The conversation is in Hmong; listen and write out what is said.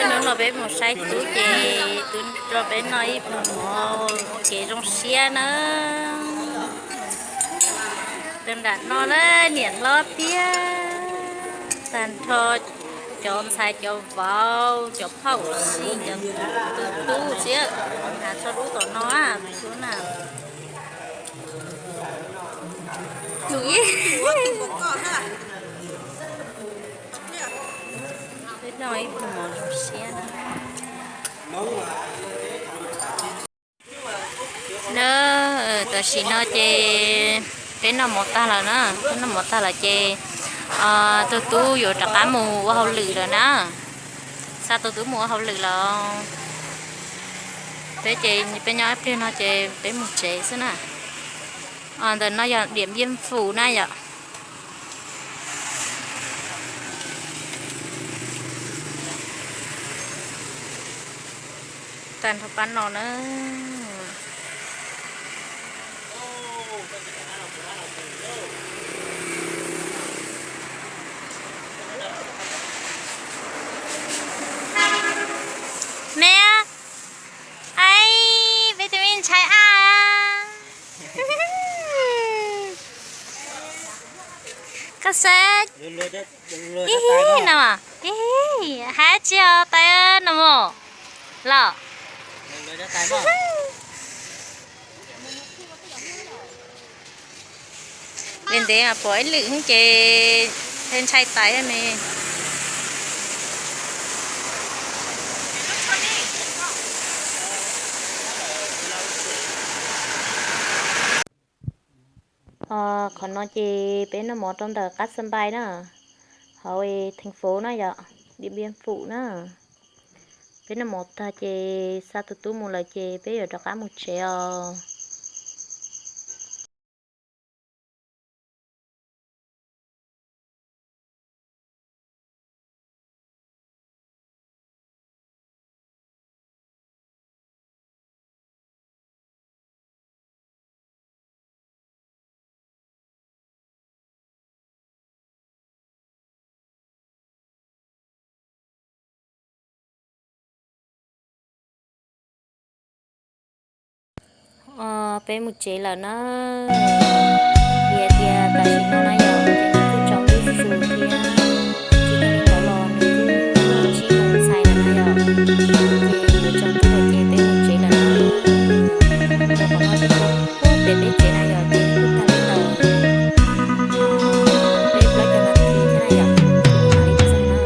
Hnub no peb mus saib tub ces tub rau peb noj ib pluag mov ua kev zoo siab na. Tus nram no na niam hlob tiag, tag nrho cov ntxhais cov vauv cov phauj sij cov tub tub siab, hnav tso dub tom no tus tub na. Peb noj ib pluag mov zoo siab na. Na, tam sim no ces peb noj mov tag lawm na, peb noj mov tag lawm ces tus tub yuav rov qab mus ua hauj lwm lawm na. Xa tus tub mus ua hauj lwm lawm. Peb ces peb nyob ib pliag no ces peb mus tsev xwb na. Ntawm no yog Điện Biên Phủ na yom. Tag nrho pab no na. Me, ai, peb tus me ntxhais a. Koj xav ib no, ib, hais tsis os tais no mos los. Ntev ntev pom ib lwm ces ntshai tais me. Qhov no ces peb noj mov rau ntawm qab sân bay na, hauv thành phố na yom, Điện Biên Phủ na. Peb noj mov tag ces xa tus tub mus lawm ces peb yuav rov qab mus tsev os. Peb mus tsev lawm na. Vim tias tam sim no na yog ces nws kuj tsaus ntuj zus thiab, tsis tau li ntawd los nws kuj tsib moos ntxhais lawm na yom. Ces nws tsaus ntuj lawm ces peb mus tsev lawm na. Rau qhov no ces peb peb tsev na yog ces kuj tag li ntawd, peb plaub caug nas this thiab na yom, mam li txog na.